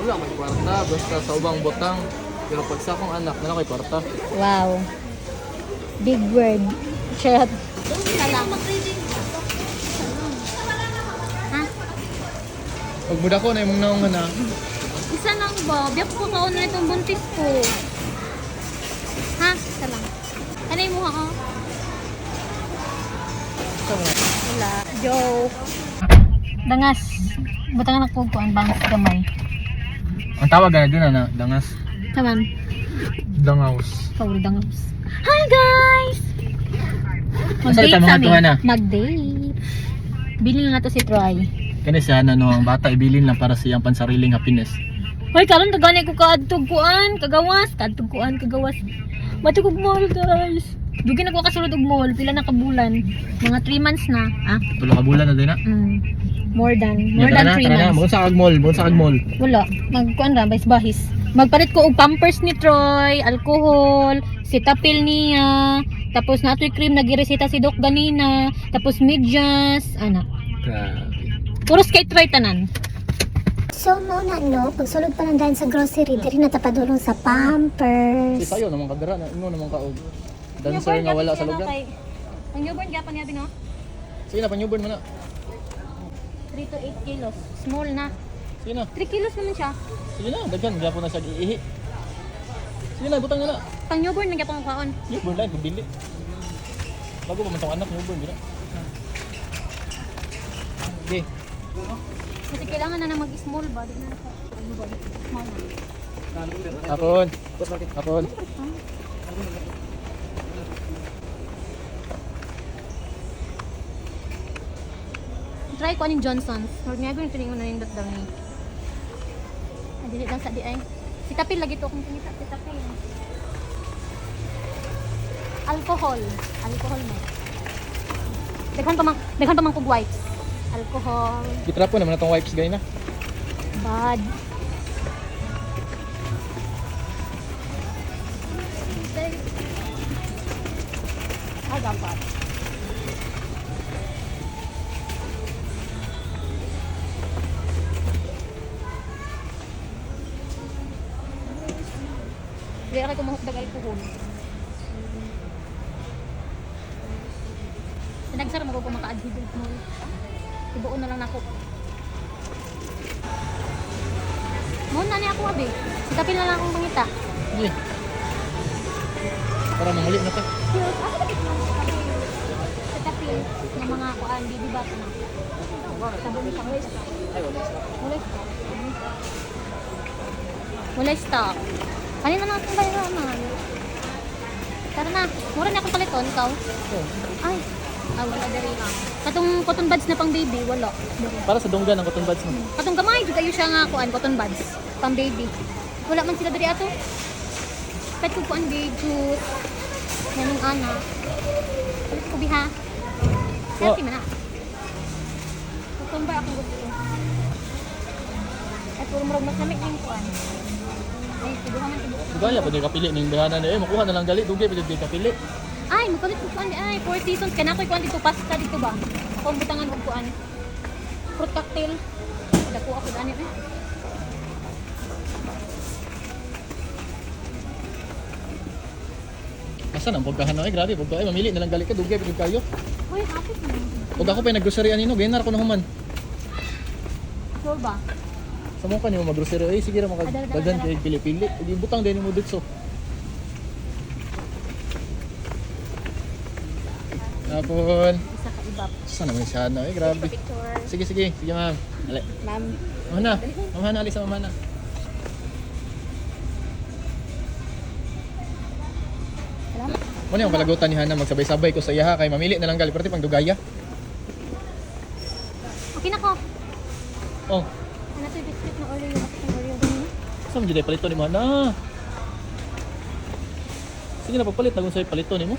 Wala may kwarta, basta sa ubang butang. Pero pag sa akong anak, na ko'y kwarta. Wow. Big word. Charot. Lang. Ha? Pag muda ko na imong naong na. Isa lang ba? Biyak ko kaon na itong buntis ko. Ha? Isa lang. Ano yung mukha ko? Wala. Joke. Dangas. Butangan ako ko ang bangs gamay. Ang tawag na doon na dangas. Taman. Dangaws. Paul dangas. Hi guys! Asa Mag-date ta mga sa tuwa na? Mag-date. Bili nga to si Troy. Kani siya na no, ang bata ibilin lang para sa iyang pansariling happiness. Hoy, karon tagani ko kaadtog kuan, kagawas, kaadtog kuan, kagawas. Matugog mall, guys. Dugi na ko kasulod og mall, pila na ka bulan? Mga 3 months na. Ah, Tulo ka bulan na din na. More than 3 Tara na, months. Buon sa kag mall, buon sa kag mall. Wala, magkuan ra, bahis bahis. Magpalit ko og pampers ni Troy, alcohol, sitapil niya, tapos natoy cream nagireseta si Doc ganina, tapos medyas, ana. Grabe. Puros kay Troy tanan. So, mo na no, pagsulod pa lang dahil sa grocery, diri na tapadulong sa Pampers. Si sayo naman kadara na imo naman ka og dancer nga wala sa lugar. Ang newborn gyapon niya no? Sige na, pa-newborn mo na. 3 to 8 kilos. Small na. Sige na. 3 kilos naman siya. Sige na, daghan gyapon na siya giihi. Sige na, butang na na. Pang newborn na gyapon ang kaon. Newborn lang kung dili. Bago pa man tong anak newborn dili. Okay. Kasi kailangan na na mag-small ba? Di na naka newborn. Small na. Hapon. Hapon. Try ko aning Johnson's. Huwag nga ko yung na nindot daw ni. Ah, dili lang sa di ay. Si Tapil lagi to akong pangita. Si Tapil. Alcohol. Alcohol mo. Daghan pa man kog wipes. Alcohol. Gitrapo naman na tong wipes gay na. Bad. Ah, dapat. Hindi ako kumuhok dag alcohol. Nagsara mo ko maka-adhibid mo. Ibuon na lang nako. Muna ni ako abi. Si Kapil na lang akong pangita. Sige. Para manguli na ta. Ako ba si Kapil? Sa Kapil ng mga kuan baby bath na. Sabon ni siya. Ay, wala siya. Wala stock. Wala stock. Kanina na akong bayaran man. Tara na. Mura na akong paliton, ikaw. Oh. Ay. Ah, wala diri. Katong cotton buds na pang baby, wala. Para sa donggan ang cotton buds mo. Katong gamay jud kayo siya nga kuan cotton buds pang baby. Wala man sila diri ato. Pet ko kuan baby juice. Nanong ana. Palit ko biha. Healthy man na. Cucumber akong gusto. Ay, puro murag mas lamig ning kuan. Ay, tibuha man tibuha. Dugaya pa di kapili ning dahana ni eh makuha na lang gali dugay pa di kapili. Ay, magpalit ko kuan di ay. Four Seasons kana ko'y kuan dito pasta dito ba. Ako ang butangan og kuan. Fruit cocktail. Dako ako dani eh. Asa nang pagkahan eh grabe pagka ay mamili na lang gali ka dugay pa jud kayo. Uy, happy man. Ug ako pa naggrocery anino ganar ko na human. Sure ba? Sa mo ka nimo maggrocery ay sige ra Adala, makadaghan adala. kay pili-pili. Ug ibutang din mo didto. Hapon. Isa ka ibap. Saan naman siya na eh grabe. Picture. Sige sige, sige ma'am. Ali. Ma'am. Ma'am na. Ma'am na, alisa ma'am na. Salamat. Mo na yung kalagutan ni Hana magsabay-sabay ko sa iyaha kay mamili na lang gali pero pang dugaya. Okay na ko. Oh, Ano to biscuit na Oreo? Ako yung Oreo ganun. saan mo jud ay palito ni mo Hana? Sige na pagpalit na kung sa'yo palito nimo.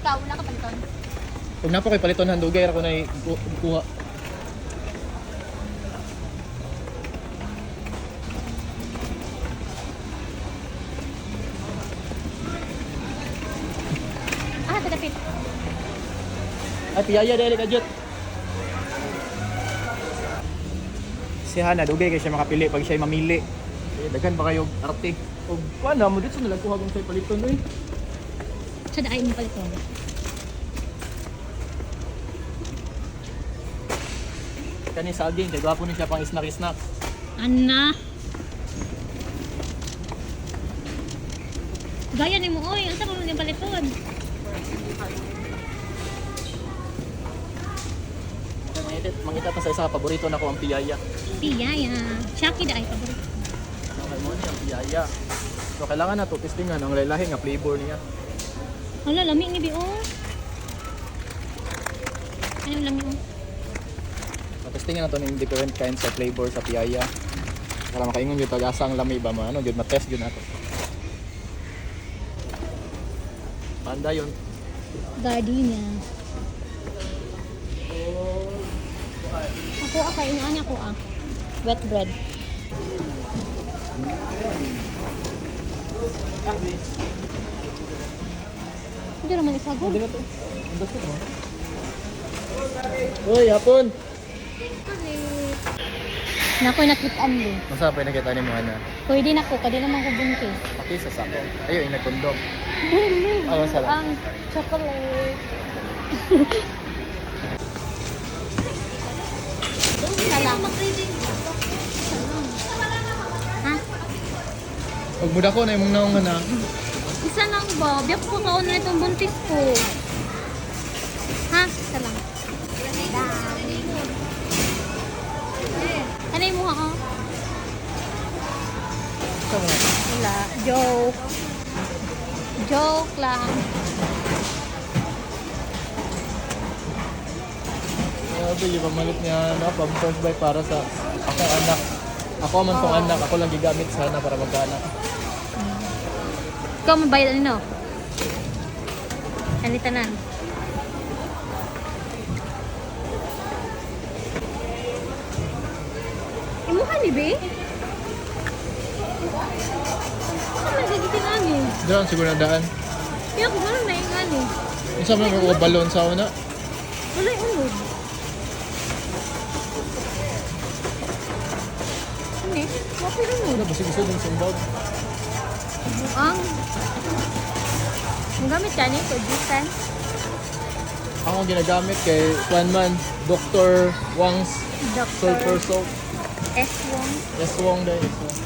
Ikaw, wala ka paliton. Pag napa ko'y paliton han dugay ra ko na kuha. Ah, tagapit. Ay piyaya dali ka jud. Si Hana dugay kay siya makapili pag siya mamili. Eh, daghan ba kayo arte? Og kuan na mo dito na lang kuha kung say paliton oy. Sa daay mo paliton. Kani saging kay gwapo ni siya pang snack-snack. Ana. Gaya ni mo oy, unsa pa man yung paliton? Mangita, mangita pa sa isa paborito nako ang piyaya. Piyaya. Chucky daay paborito. Okay mo niya ang piyaya. So kailangan na to testingan ang lahi nga flavor niya. Hala, lami ni bi oh. Ano yung lami oh? So, testingan na to ng different kinds of flavor sa piyaya. Para makaingon gyud tag asa ang lami ba mo ano gyud ma-test gyud nato. Panda yun. Gardenia. Ako ah, kain ani ako ah. Wet bread. Hindi naman isagol. Hindi na to. Ang basket mo. Uy, hapon! Nakoy nakitaan din. Masa pa nakita ni mo ana? Pwede na ko, kadi naman ko buntis. Paki sa sako. Ayo ina kondom. Ayaw sa Ang chocolate. Salamat. Ha? Pag muda ko na imong naong ana. Isa lang ba? Biyak ko kaon na itong buntis ko. Ha? Isa lang. Ano yung mukha ko? Wala. Joke. Joke lang. Grabe, yung pamalit niya na pampers by para sa akong anak. Ako man tong anak, ako lang gigamit sana para magkaanak. Ikaw mabayad ano? Anitanan. Imuha ni be? Ano nagigiti ani? Diyan siguro na daan. Kaya ko ganun na yung ani. Unsa man ko balon sa una? Wala yung unod. Ano eh? Wala yung unod. Wala basig isod ang sumbag. Ang ang gamit ka ni Kujisan. Ako ang ginagamit kay Kwan man, Dr. Wang's Sulfur Dr. Soap. S. Wong. Yes, Wong dahil. Yes, Wong.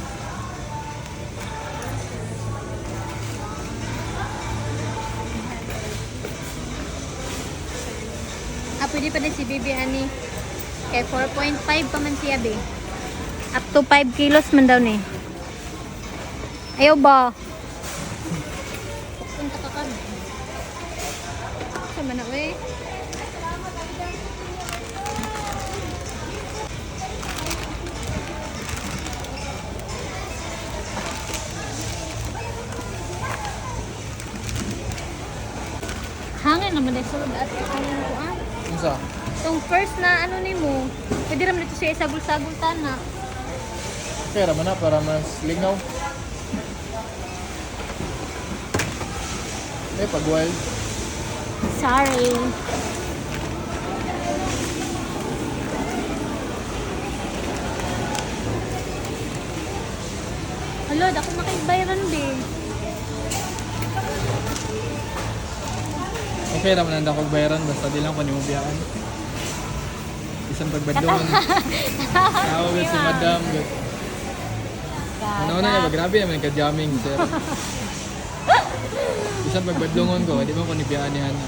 Ah, pwede pa din si Bibi ani. Kay 4.5 pa man siya, be. Up to 5 kilos man daw ni. Ayaw ba? Punta ka kan. Sama na, we. Hangin naman dahil sulod at hangin ko ah. Unsa? Itong first na ano ni mo, pwede raman dito siya isagol-sagol tana. Kaya raman na para mas lingaw. Eh, pag wild. Sorry. Hala, ako makigbayran be. Okay raman na ako bayaran basta di lang ko nimo biyaan. Isang pagbadlungan. Tawag si Madam. Good. Ano na ba grabe naman ka jamming sir. Isang pagbadlungon ko, di ba ko nibiyaan ni Hana.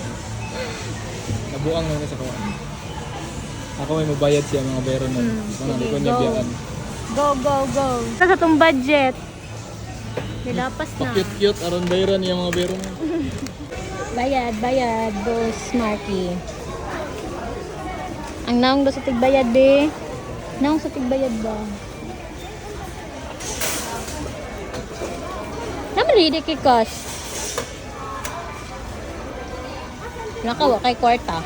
Nabuang naman sa kawan. Ako may mabayad siya mga bayaran nun. Ano, di sige, ko niya go. biyaan. Go, go, go. Sa tong budget. Nilapas na. Pa-cute-cute aron bayaran niya mga bayaran. Bayad, bayad, boss Marky. Ang naong do sa tigbayad, be. Naong sa tigbayad ba? Naman ready kay cash. Nakawa kay kwarta.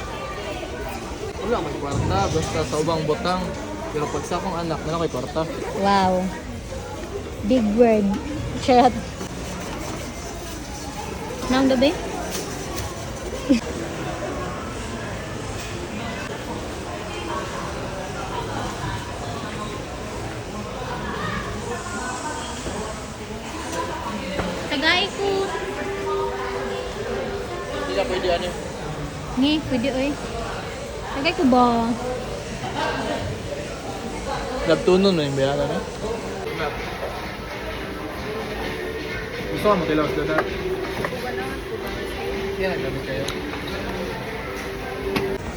Wala may kwarta, basta sa ubang butang. Pero pag sa akong anak, wala ko'y kwarta. Wow. Big word. Charot. Naong do, be? Siya pwede ano. Ni, pwede oy. Tagay ko ba? Nagtunon na yung bayaran eh. Gusto ka mo tilaw sa donut? Yan, nagdamit kayo.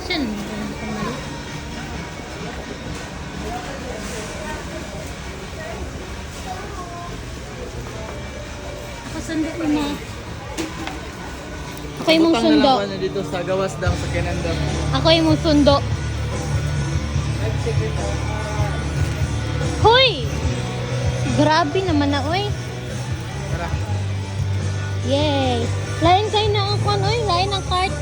Siya naman kung mali. Ako sundo ko na. Ako yung mong Butang na sundo. lang ko na dito sa gawas dam sa Kenandam. Ako yung mong sundo. Hoy! Grabe naman na, oy. Tara. Yay! Lain kayo na ang kwan, oy. Lain ang cart.